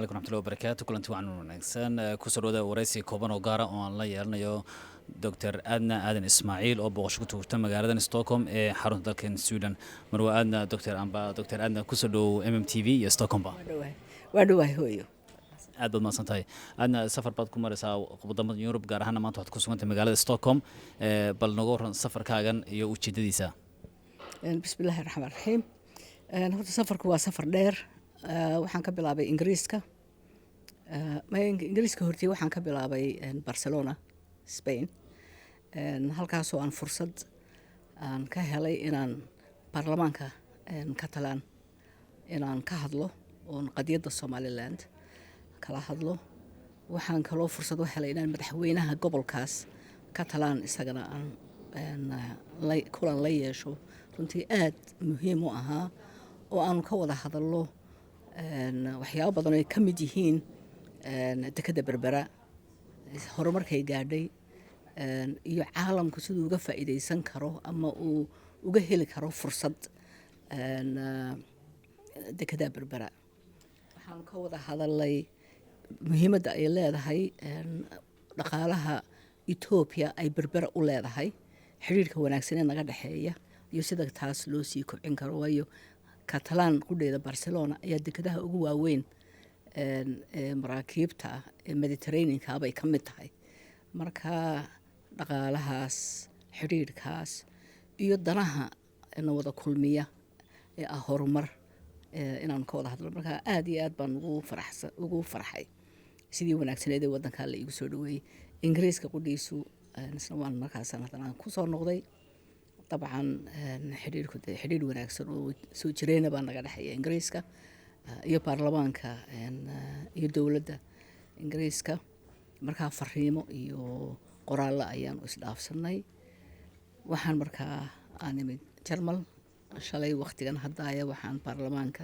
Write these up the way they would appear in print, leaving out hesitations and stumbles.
Calaykum raxmatullahi wabarakaatu. Kulanti wacan wanaagsan. Kusoo dhawaada waraysi kooban oo gaara oo aan la yeelanayo Doctor Aadna Aadan Ismaaciil oo booqasho ku tuurta magaaladan Stockholm ee xarunta dalkan Sweden. Marwa Aadna, Doctor amba Doctor Aadna, kusoo dhowow MMTV iyo Stockholmba. Waa dhowahay, hooyo. Aad baad mahadsan tahay, Aadna. Safar baad ku maraysaa wadamada Yurub, gaar ahaana maanta waxaad ku sugantay magaalada Stockholm. Bal nooga warran safarkaagan iyo ujeedadiisa. Bismillahi raxmaan raxiim. Horta safarku waa safar dheer. Waxaan ka bilaabay Ingiriiska. Ingiriiska hortii waxaan ka bilaabay Barcelona, Spain, halkaasoo aan fursad aan ka helay inaan baarlamaanka Catalan inaan ka hadlo oon qadiyadda Somaliland kala hadlo. Waxaan kaloo fursad u helay inaan madaxweynaha gobolkaas Catalan isagana aan kulan la yeesho, runtii aad muhiim u ahaa, oo aanu ka wada hadallo waxyaabo badan oo ay ka mid yihiin dekedda Berbera horumarkay gaadhay iyo caalamku siduu uga faa'iideysan karo ama uu uga heli karo fursad dekedda Berbera. Waxaanu ka wada hadalnay muhiimadda ay leedahay dhaqaalaha Etoobiya ay Berbera u leedahay, xidhiirka wanaagsan ee naga dhexeeya iyo sida taas loo sii kobcin karo, waayo Catalan qudheeda Barcelona ayaa dekedaha ugu waaweyn ee maraakiibta ee Mediterraneanka bay ka mid tahay. Marka dhaqaalahaas, xidhiirkaas iyo danaha na wada kulmiya ee ah horumar inaanu ka wada hadlo. Marka aad iyo aad baan ugu farxay sidii wanaagsaneed ee wadankaa la iigu soo dhaweeyey. Ingiriiska qudhiisu isna waan markaasaan haddana kusoo noqday. Dabcan xidhiirku dee xidhiir wanaagsan oo soo jireyna baa naga dhexeeya Ingiriiska iyo baarlamaanka iyo dowladda Ingiriiska. Markaa fariimo iyo qoraallo ayaanu isdhaafsanay. Waxaan markaa aan imid Jarmal shalay waqtigan haddaaya. Waxaan baarlamaanka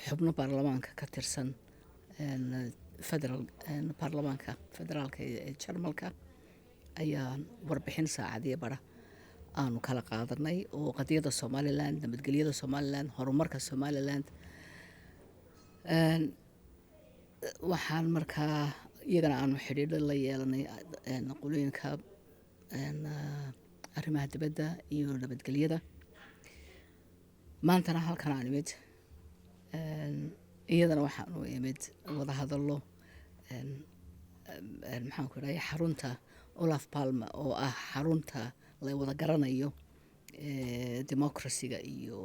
xubno baarlamaanka ka tirsan federal baarlamaanka federaalka ee Jarmalka ayaan warbixin saacadiyo bara aanu kala qaadanay oo qadiyadda Somaliland, nabadgelyada Somaliland, horumarka Somaliland. Waxaan markaa iyagana aanu xidhiidho la yeelanay qolooyinka arrimaha dibadda iyo nabadgelyada. Maantana halkan aan imid, iyadana waxaanu imid wadahadallo maxaan ku idhahay, xarunta Olof Palme oo ah xarunta la wada garanayo democracy-ga iyo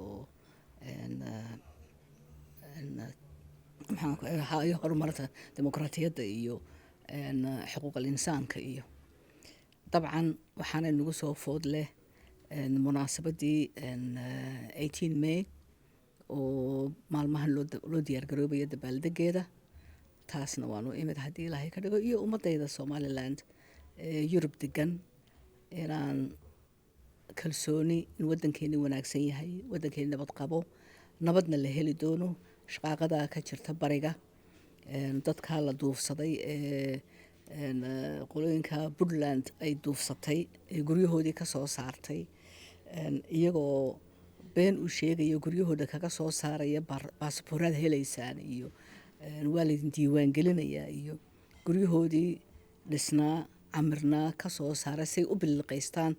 maxaan ku iyo horumarta dimuqraatiyadda iyo xuquuqal insaanka. Iyo dabcan waxaana nagu soo food leh munaasabadii 18 May oo maalmahan loo diyaar garoobayo dabaaldegeeda. Taasna waanu imid haddii Ilaahay ka dhigo, iyo ummadayda Somaliland ee Yurub degan inaan kalsooni in wadankeeni wanaagsan yahay, wadankeeni nabad qabo, nabadna la heli doono. Shaqaaqada ka jirta bariga, dadka la duufsaday ee qolooyinka Puntland ay duufsatay ee guryahoodii ka soo saartay, iyagoo been u sheegaya guryahooda kaga soo saaraya, baasaboorraad helaysaan iyo waa laydin diiwaan gelinayaa, iyo guryahoodii dhisnaa camirnaa ka soo saaray say u billiqaystaan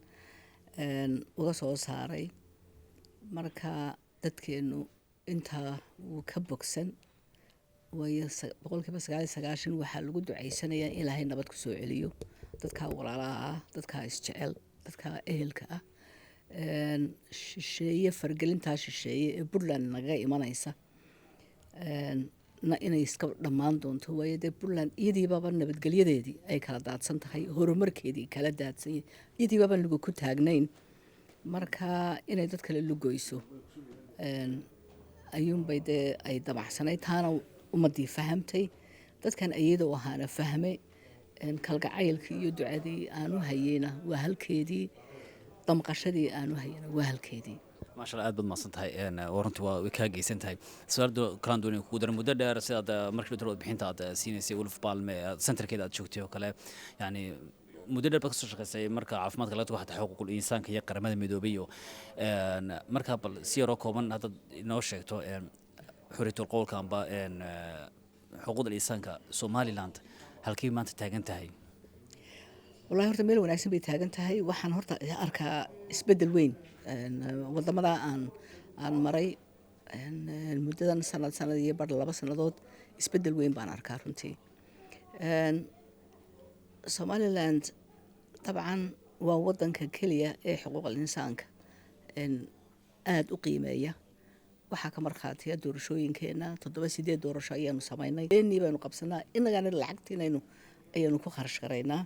uga soo saaray. Marka dadkeenu intaa wuu ka bogsan, waayo 99% waxaa lagu ducaysanayaa in Ilaahay nabad ku soo celiyo dadkaa walaalaha ah, dadkaa isjecel, dadkaa ehelka ah. Shisheeye, fargelintaa shisheeye ee Puntland nagaga imanaysa na inay iska dhammaan doonto, waayo dee Puntland iyadiibaba nabadgelyadeedii ay kala daadsan tahay, horumarkeedii kala daadsan yahay, iyadiibaba lagu ku taagnayn. Marka inay dad kale lugoyso ayuunbay dee ay damacsanayd. Taana ummadii fahamtay, dadkan iyada u ahaana fahmay. Kalgacaylkii iyo ducadii aanu hayeyna waa halkeedii, damqashadii aanu hayeyna waa halkeedii. Maasha Allah, aad baad mahadsan tahay. Runtii waa way kaa geysan tahay. Su-aal kalaan doonaya kugu daran: muddo dheer sidaad markii dhowr warbixinta aad siinaysay Olof Palme centerkeeda aad joogtay oo kale, yani muddo dheer baad kasoo shaqaysay marka caafimaadka laga tago, xataa xuquuqul insaanka iyo Qaramada Midoobay. Iyo marka bal si yaroo kooban haddaad inoo sheegto. Xorriyatul qowlka amba xuquuqda insaanka Somaliland halkay maanta taagan tahay? Wallahi, horta meel wanaagsan bay taagan tahay. Waxaan horta arkaa isbedel weyn wadamada aan maray muddadan sanad, sanad iyo bar, 2 sannadood. Isbedel weyn baan arkaa runtii. Somaliland dabcan waa wadanka keliya ee xuquuqal insaanka aada u qiimeeya. Waxaa ka markhaatiya doorashooyinkeena, toddoba sideed doorasho ayaanu samaynay. Beenii baynu qabsanaa, inagana lacagtiinaynu ayaanu ku kharash garaynaa.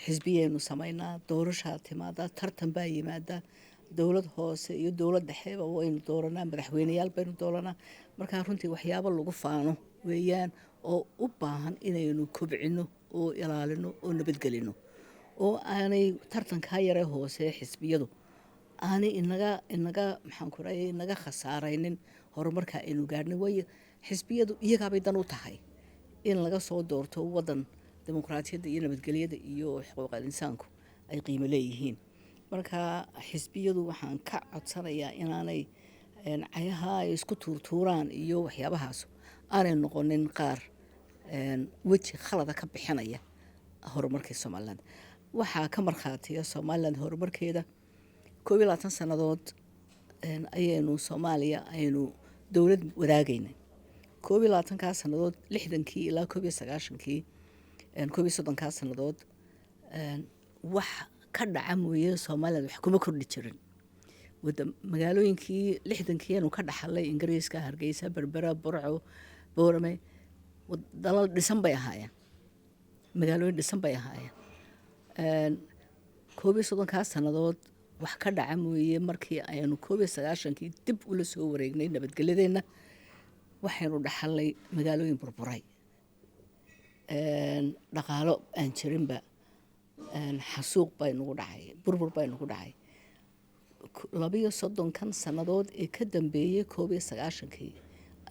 Xisbiyaynu samaynaa, doorashaa timaada, tartan baa yimaada, dowlad hoose iyo dowlad dhexeba waynu dooranaa, madaxweyneyaal baynu dooranaa. Markaa runtii waxyaabo lagu faano weeyaan oo u baahan inaynu kobcino oo ilaalino oo nabadgelino, oo aanay tartankaa yaree hoose xisbiyadu aanay inaga maxaan ku rahay inaga khasaaraynin horumarka aynu gaadhnay. Waayo, xisbiyadu iyagaabay dan u tahay in laga soo doorto wadan dimuqraadiyadda iyo nabadgelyada iyo xuquuqal insaanku ay qiimo leeyihiin. Marka xisbiyadu waxaan ka codsanayaa inaanay cayaha ay isku tuurtuuraan iyo waxyaabahaas aanay noqonin qaar weji khalada ka bixinaya horumarkii Somaliland. Waxaa ka markhaatiya Somaliland horumarkeeda, 21 sannadood ayaynu Soomaaliya aynu dowlad wadaagaynay. 21-kaa sannadood, 60-kii ilaa 91-kii, 31-kaa sannadood, wax ka dhaca mooye Somaliland wax kuma kordhi jirin. Magaalooyinkii 60-kii aynu ka dhaxalay Ingiriiska, Hargeysa, Berbera, Burco, Boorame, dalal dhisan bay ahaayeen, magaalooyin dhisan bay ahaayeen. 31-kaa sannadood wax ka dhaca mooye, markii aynu 91-kii dib ula soo wareegnay nabadgelyadeenna, waxaynu dhaxalnay magaalooyin burburay, dhaqaalo aan jirinba, xasuuq bay nagu dhacay, burbur bay nagu dhacay. 32-kan sannadood ee ka dambeeyey 91-kii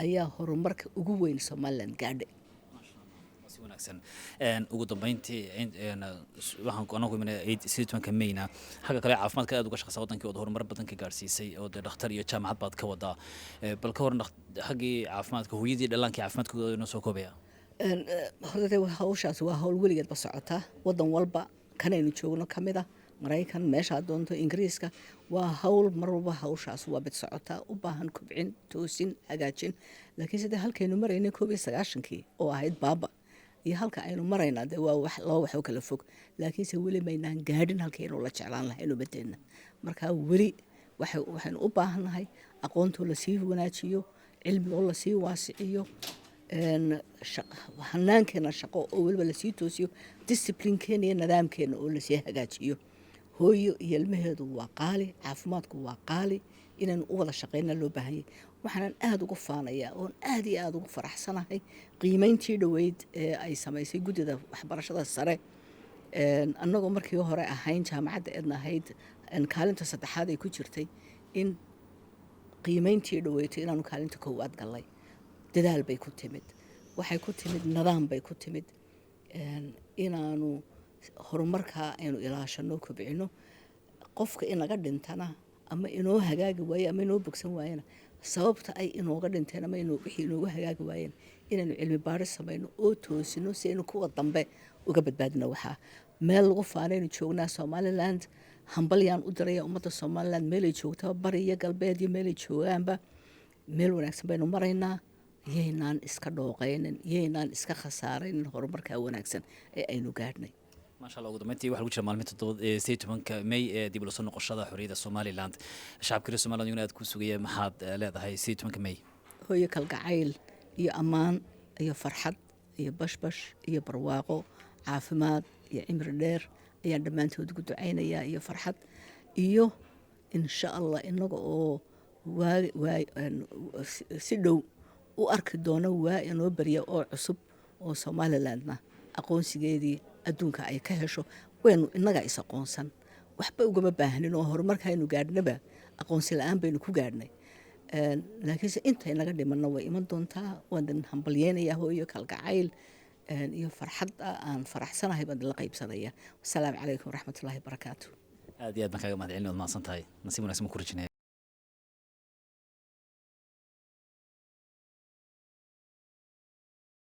ayaa horumarka ugu weyn Somaliland gaadhay. Si wanaagsan. Ugu dambeyntii, waxaan anagu imanay 18-ka Mayna. Xagga kale caafimaadka aad uga shaqeysa wadankii ood horumar badan ka gaarsiisay, oo dee dhakhtar iyo jaamacad baad ka wadaa. Bal ka waran xaggii caafimaadka, hooyadii dhallaankii caafimaadkooda inoo soo koobaya? Horta dee hawshaas waa hawl weligeedba socota. Wadan walba kanaynu joogno ka mid a, Maraykan, meeshaa doonto, Ingiriiska, waa hawl mar walba. Hawshaas waa mid socota, u baahan kobcin, toosin, hagaajin. Laakiin sidee halkaynu maraynay 91-kii oo ahayd baaba iyo halka aynu maraynaa, dee waa wax laba wax oo kala fog. Laakiinse weli maynaan gaadhin halkaynu la jeclaan lahayn ummadeenna. Marka weli waxaynu u baahannahay aqoontoo lasii wanaajiyo, cilmigoo lasii waasiciyo, hanaankeena shaqo oo weliba lasii toosiyo, disciplinekeena iyo nidaamkeena oo lasii hagaajiyo. Hooyo iyo ilmaheedu waa qaali, caafimaadku waa qaali, inaynu u wada shaqeyna loo baahanyay. Waxaanan aada ugu faanayaa oon aada iyo aada ugu faraxsanahay qiimeyntii dhoweyd ee ay samaysay guddida waxbarashada sare. Annagoo markii hore ahayn jaamacadda Edna ahayd kaalinta saddexaad ay ku jirtay, in qiimeyntii dhoweyto inaanu kaalinta koowaad gallay. Dadaal bay ku timid, waxay ku timid nidaam bay ku timid, inaanu horumarkaa aynu ilaashano, kobcino. Qofka inaga dhintana ama inoo hagaagi waaye ama inoo bogsan waayena, sababta ay inooga dhinteen ama wixii inoogu hagaagi waayeen inaynu cilmi baadhis samayno oo toosino si aynu kuwa dambe uga badbaadino. Waxaa meel lagu faanaynu joognaa Somaliland. Hambalyaan u diraya ummadda Somaliland meelay joogtaba, bari iyo galbeed iyo meelay joogaanba. Meel wanaagsan baynu maraynaa. Yaynaan iska dhooqaynin, yaynaan iska khasaaraynin horumarkaa wanaagsan ee aynu gaadhnay. Maasha Allah. Ugu dambeyntii, waxaa lagu jira maalminta 18-ka May ee dib ula soo noqoshada xorriyadda Somaliland. Shacabka reer Somaliland iyaguna aad ku sugaya, maxaad leedahay 18-ka May? Hooyo, kalgacayl iyo ammaan iyo farxad iyo bashbash iyo barwaaqo, caafimaad iyo cimri dheer ayaan dhammaantood ugu ducaynayaa, iyo farxad, iyo insha Allah inaga oo waa si dhow u arki doono waa inoo barya oo cusub oo Somalilandna aqoonsigeedii adduunka ay ka hesho. Waynu innaga is aqoonsan, waxba ugama baahnin, oo horumarkaaynu gaadhnaba aqoonsi la-aan baynu ku gaadhnay. Laakiinse intay naga dhimanna way iman doontaa. Waan idin hambalyeynayaa. Hooyo, kalgacayl iyo farxad aan faraxsanahay baan idinla qaybsanaya. Wasalaamu calaykum waraxmatullaahi wabarakaatu. Aad iyo aad baan kaaga mahad celin. Waad mahadsan tahay. Nasiib wanaagsan baan ku rajinaya.